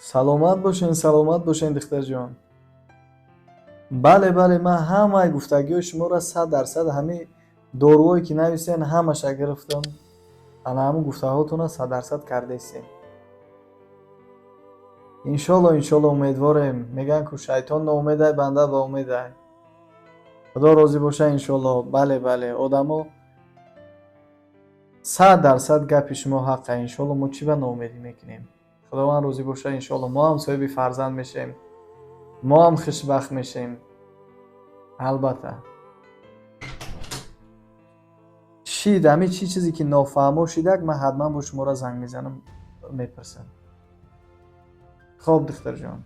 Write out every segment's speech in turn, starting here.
Саломат бошен, саломат бошен, духтарҷон. Бале, бале, ман ҳамаи гуфтагиҳои шуморо 100%, ҳамин доруҳое ки нависен, ҳамаша гирифтам. Ана ҳамун гуфтаҳотонро 100% кардаистем. Иншолло, иншолло, умедворем. Мегӯянд ку, шайтон ноумедай, банда ба умедай. Худо розӣ боша, иншолло. Бале, бале, одамо, 100% гапи шумо ҳаққа. Иншолло, мо чӣ ба ноумедӣ мекунем? Худованд розӣ боша, иншолло, мо ҳам соҳиби фарзанд мешем, мо ҳам хушбахт мешем. Албатта, шид ҳамин чӣ чизе ки нофаҳмо шидак, ман ҳатман бо шуморо занг мезанам, мепурсам. Хоб, духтарҷон,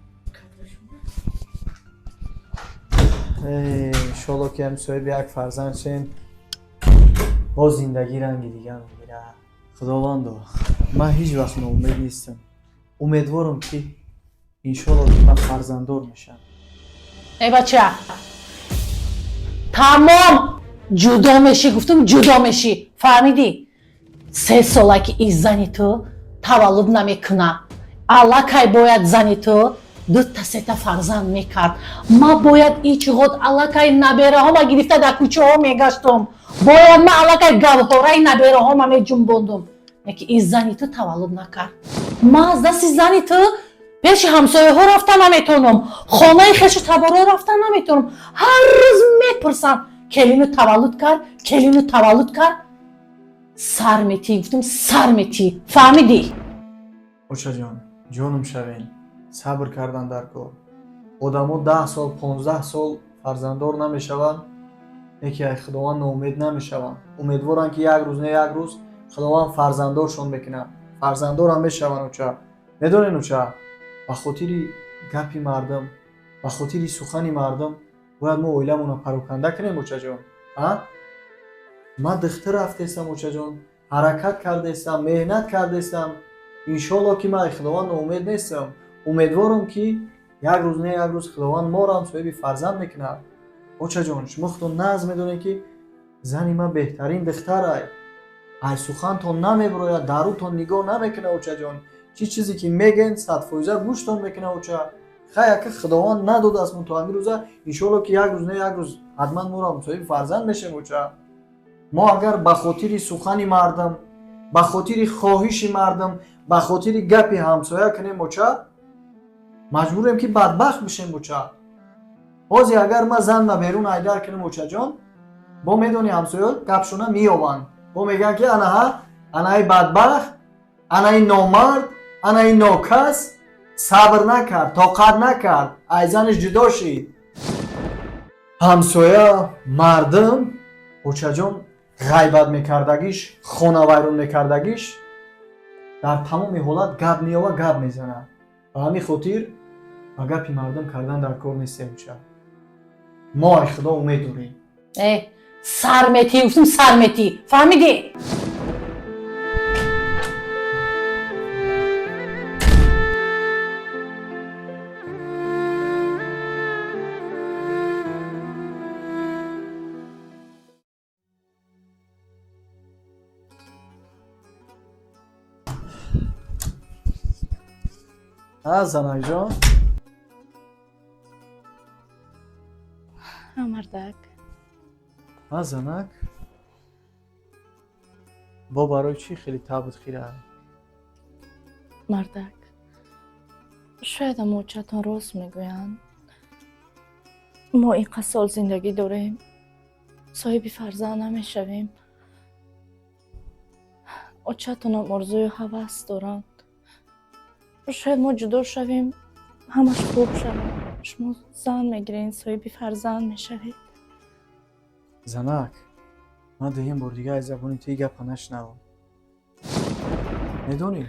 иншолло ки ҳам соҳиби як фарзанд шем, боз зиндагӣ ранги дигар мегирад. Худовандо, ман ҳеҷ вақт ноумед нестам. Умедворам, ки иншолло ки ман фарзанддор мешавам. Эй бача, тамом, ҷудо мешӣ, гуфтум, ҷудо мешӣ, фаҳмидӣ? 3 сола ки и зани ту таваллуд намекуна. Аллакай бояд зани ту дута, сета фарзанд мекард. Ма бояд ичғод аллакай набераҳома гирифта дар кӯчаҳо мегаштум, бояд ма аллакай гавҳораи набераҳома меҷунбондум. Яки и зани ту таваллуд накард. Ма аз дасти зани ту пеши ҳамсояҳо рафта наметавонам, хонаи хешу таборо рафта наметавонам. Ҳар рӯз мепурсанд: келину таваллуд кард, келину таваллуд кард? Сар метӣ, гуфтум, сар метӣ, фаҳмидӣ? Очаҷон, ҷонум шавен, сабр кардан дар кор. Одамо 10 сол, 15 сол фарзанддор намешаванд, яке ай Худованд ноумед намешаванд. Умедворанд, ки як рӯз не як рӯз Худованд фарзанддоршон мекунад, фарзанддорам мешаванд. Оча, медонед, оча, ба хотири гапи мардум, ба хотири сухани мардум бояд мо оиламонро пароканда кунем? Очаҷон, а ман духтур рафтаистам, очаҷон, ҳаракат кардаистам, меҳнат кардаистам. Иншолло ки ман ай Худованд ноумед нестам. Умедворам, ки як рӯз не як рӯз Худованд моро ҳам соҳиби фарзанд мекунад. Очаҷон, шумо худтон нағз медонед, ки зани ман беҳтарин духтарай, ай сухантон намебирояд, дарутон нигоҳ намекунад. Очаҷон, чӣ чизе ки мегӯен, 100% гӯштон мекунад. Оча, хай, ака Худованд надодааст мо то ҳамин рӯза. Иншолло ки як рӯз не як рӯз ҳатман моро ҳам соҳиби фарзанд мешем. Оча, мо агар ба хотири сухани мардум, ба хотири хоҳиши мардум, ба хотири гапи ҳамсоя кунем, оча, маҷбурем, ки бадбахт бишем. Оча, ҳозир агар ман занма берун айдар кунам, очаҷон, бо медони, ҳамсоя гапшона меёванд, бо мегӯянд, ки анаҳа, анаи бадбахт, анаи номард, анаи нокас сабр накард, тоқат накард, ай занаш ҷудо шид. Ҳамсоя, мардум, очаҷон, ғайбат мекардагиш, хона вайрон мекардагиш, дар тамоми ҳолат гап меёва, гап мезанад. Ба ҳамин хотир ба гапи мардум кардан дар кор нестем. Оча, мо ай Худо умед дорем. Э, сар метӣ, гуфтум, сар метӣ, фаҳмидӣ? Ҳа, занакҷон. Ҳа, мардак. Ҳа, занак, бо барои чӣ хеле табут хира? Мардак, шояд амочатон рост мегӯянд. Мо ин қад сол зиндагӣ дорем, соҳиби фарзанд намешавем. Очатонам орзую ҳавас доранд. Шояд мо ҷудо шавем, ҳамаш хуб шавад. Шумо зан мегиред, соҳиби фарзанд мешавед. Занак, ман дуюм бор дига аз забони ту гапа нашунавам. Медонӣ,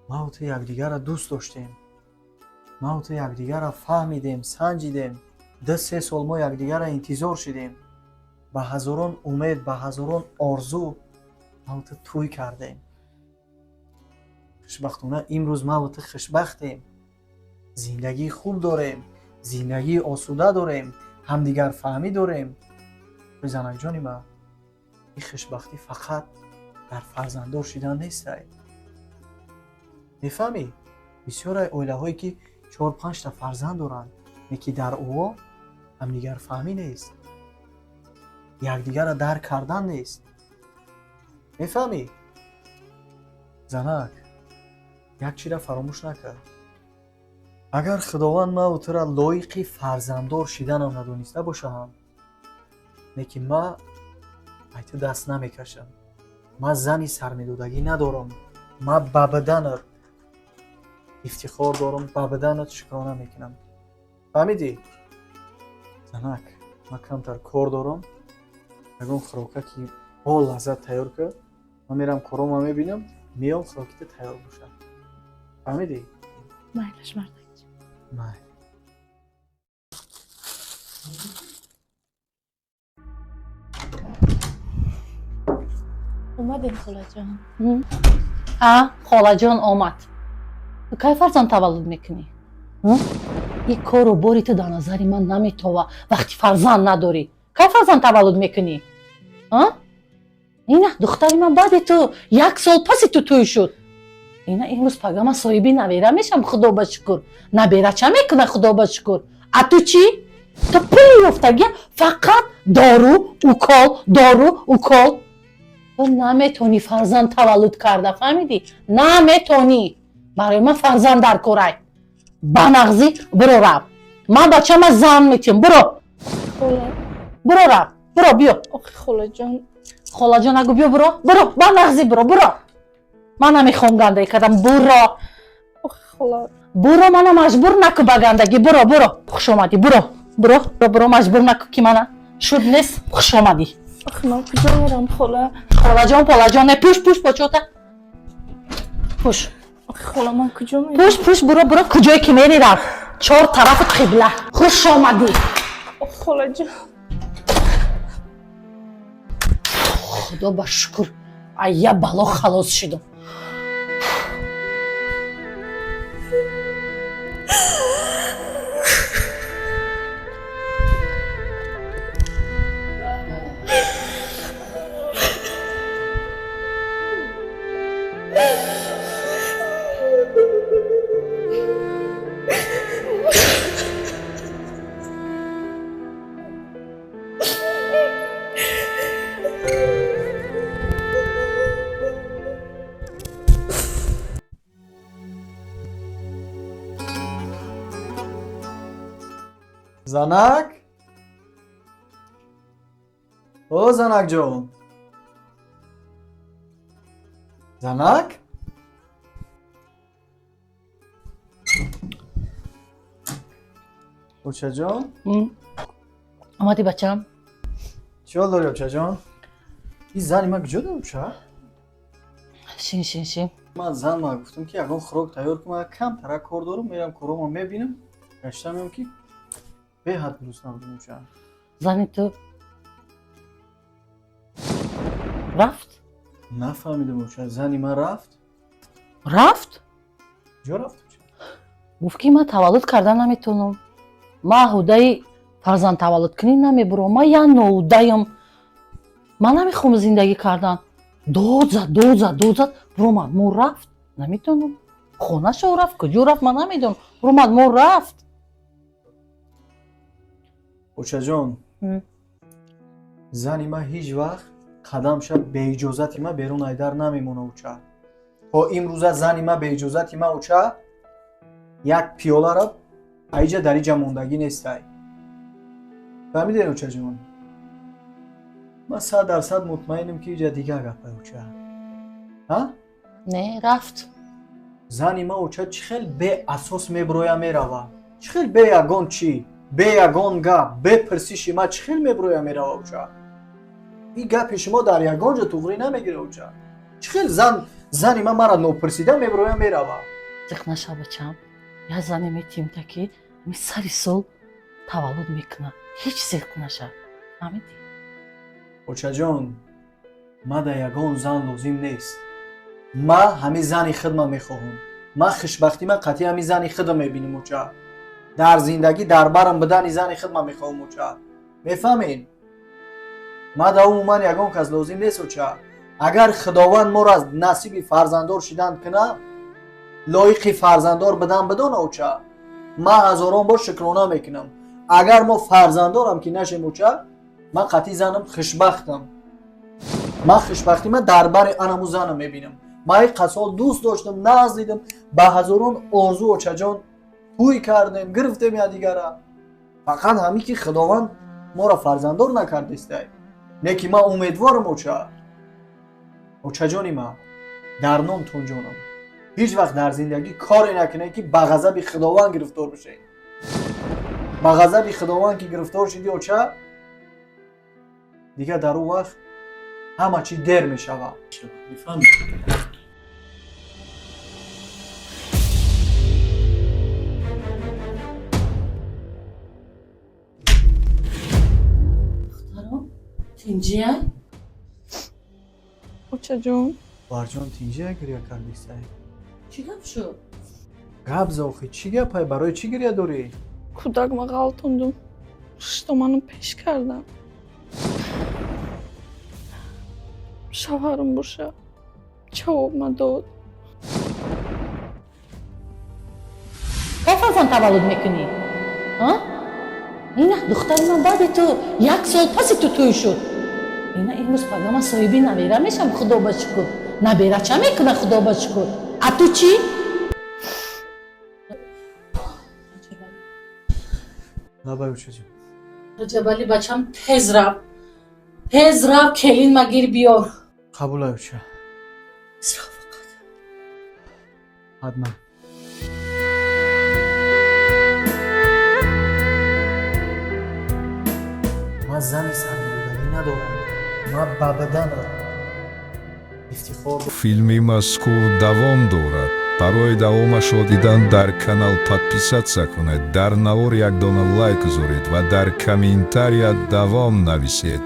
ман ту якдигарро дӯст доштем, ман ту якдигарро фаҳмидем, санҷидем. 2-3 сол мо якдигарро интизор шидем, ба ҳазорон умед, ба ҳазорон орзу ман ту тӯй кардем. Хушбахтона, имрӯз ман ту хушбахтем, зиндагии хуб дорем, зиндагии осуда дорем, ҳамдигарфаҳмӣ дорем. Занакҷони ман, ин хушбахтӣ фақат дар фарзанддор шидан нестай, мефаҳмӣ? Бисёре оилаҳое ки чор-панҷта фарзанд доранд, не ки дар ӯо ҳамдигарфаҳмӣ нест, якдигарро дарк кардан нест. Мефаҳмӣ? Занак, як чизро фаромӯш накард. Агар Худованд маву тура лоиқи фарзанддор шиданам надониста бошаҳам, не ки ма ай ту даст намекашам. Ман зани сармедодагӣ надорам. Ман ба баданат ифтихор дорам, ба баданат шукрона мекунам. Фаҳмидӣ? Занак, ман камтар кор дорам. Ягон хӯрока ки бо лаззат тайёр кар. Ман мерам корома мебинам, меом, хӯрокита тайёр бошад. Фаҳмидӣ? Майлаш, мардакҷон. Майли. Омадем, холаҷон. А, холаҷон омад. Ту кай фарзанд таваллуд мекунӣ? Ин кору бори ту дар назари ман наметова, вақти фарзанд надорӣ. Кай фарзанд таваллуд мекунӣ? Ина духтари ман баъди ту як сол паси ту тӯй шуд. Ина имрӯз пага ман соҳиби набера мешам, худо ба шукр. Набера ча мекуна, худо ба шукр. А ту чӣ? Ту пули ёфтагия фақат дору, укол, дору, укол. Ту наметонӣ фарзанд таваллуд карда, фаҳмидӣ? Наметонӣ. Барои ман фарзанд дар корай. Ба нағзӣ биро рав. Ман бачама зан метиҳам, биро. Хола. Биро рав, биро биё. Охи, холаҷон. Холаҷон агу, биё, биро, биро, ба нағзӣ биро, биро. Ман намехоҳам гандагӣ кардам, буро. Охи, хола. Буро, мана маҷбур наку ба гандагӣ, буро, буро. Хуш омадӣ, буро, буро, буро, маҷбур наку ки мана шуд нест, хуш омадӣ. Охи, ман куҷо мерам, хола? Холаҷон, полаҷон, не, пӯш, пӯш, почота. Пӯш. Охи, хола, ман куҷо мерам? Пӯш, пӯш, буро, буро, куҷое ки мери рав. Чор тарафу қибла. Хуш омадӣ. Охи, холаҷон. Худо ба шукр, ай я бало халос шудам. Занак? О, занакҷон. Занак? Очаҷон? Омадӣ, бачам? Чӣ ҳол дорӣ, очаҷон? Ин зани ман куҷо дорӣ, оча? Шин, шин, шин. Ман зан ма гуфтам ки ягон хӯрок тайёр кун, ман камтара кор дорам, мерам корома мебинам, гашта меом ки беҳад гурусна будам, оча. Зани ту рафт? Нафаҳмидам, оча, зани ман рафт? Рафт? Куҷо рафт, оча? Гуфт ки ман таваллуд карда наметавонам. Ман ҳудаи фарзанд таваллудкунӣ намебурам. Ман як ноудаям. Ман намехоҳам зиндагӣ кардан. Дод зад, дод зад, дод зад, буромад, мо рафт. Наметавонам. Хонашо рафт, куҷо рафт, ман намедонам. Буромад, мо рафт. Очаҷон, зани ман ҳеҷ вақт қадамша беиҷозати ман берун айдар намемона, оча. То имрӯза зани ман беиҷозати ман, оча, як пиёларо аиҷа дар иҷа мондагӣ нестай. Фаҳмидем, очаҷон? Ман 100% мутмаинам ки иҷа дигар гапай, оча. Ҳа? Не, рафт. Зани ман, оча, чӣ хел беасос меброя мерава? Чӣ хел бе ягон чӣ, бе ягон гап, бе пирсиши ман чӣ хел меброя мерава, оча? Ин гапи шумо дар ягон ҷо туғрӣ намегира, оча. Чӣ хел зан зани ман мара нопурсида меброя мерава? Зиқ наша, бачам. Як зане метиҳем та ки ми сари сол таваллуд мекунад. Ҳеҷ зиқ наша. Фаҳмидӣ? Очаҷон, ман дар ягон зан лозим нест. Ман ҳамин зани худма мехоҳам. Ман хушбахтӣ ман қатъи ҳамин зани худам мебинам, оча. Дар зиндагӣ дар барам будани зани худма мехоҳам, оча. Мефаҳмед? Ман дар умуман ягон кас лозим нест, оча. Агар Худованд моро аз насиби фарзанддор шидан кунад, Лоиқи фарзанддор бидан бидона, оча. Ман ҳазорон бор шукрона мекунам. Агар мо фарзанддорам ки нашем, оча, ман қатъи занам хушбахтам. Ман хушбахтӣ ман дар бари анаму занам мебинам. Ман ин қасол дӯст доштам, нағз дидам, ба ҳазорон орзу, очаҷон, тӯй кардем, гирифтем якдигара. Фақат ҳамин ки Худованд моро фарзанддор накардистай. Не ки ман умедворам, оча. Очаҷони ман, дар номтон ҷонам, ҳеҷ вақт дар зиндагӣ коре накунед, ки ба ғазаби Худованд гирифтор бишед. Ба ғазаби Худованд ки гирифтор шудӣ, оча, дигар дар ӯ вақт ҳама чӣ дер мешавад. Мефаҳмӣ? Духтаром, тинҷия? Очаҷон. Хоҳарҷон, тинҷия, гиря кардистай? Чӣ гап шуд? Гап за охи, чӣ гапай? Барои чӣ гиря дорӣ? Кӯдак ма ғалтондум, хуштоману пеш кардам. Шавҳарам боша, ҷавоб ма дод. Кай фарзанд таваллуд мекунӣ? А? Ина духтари ман баъди ту, як сол паси ту тӯй шуд. Ина имрӯз пага ман соҳиби набера мешам, худо ба шукр. Набера ча мекуна, худо ба шукр. А ту чӣ? Лабай, очаҷон. Раҷабали, бачам, тез рав, тез рав, келин магир, биёр. Қабулай, оча. Тез рав фақат. Ҳатман. Ман зани сармудагӣ надорам. Ман ба баданам ифтихор. Филми мазкур давом дорад. Барои давомашро дидан дар канал подписаться кунед, дар навор як дона лайк гузоред ва дар комментария давом нависед.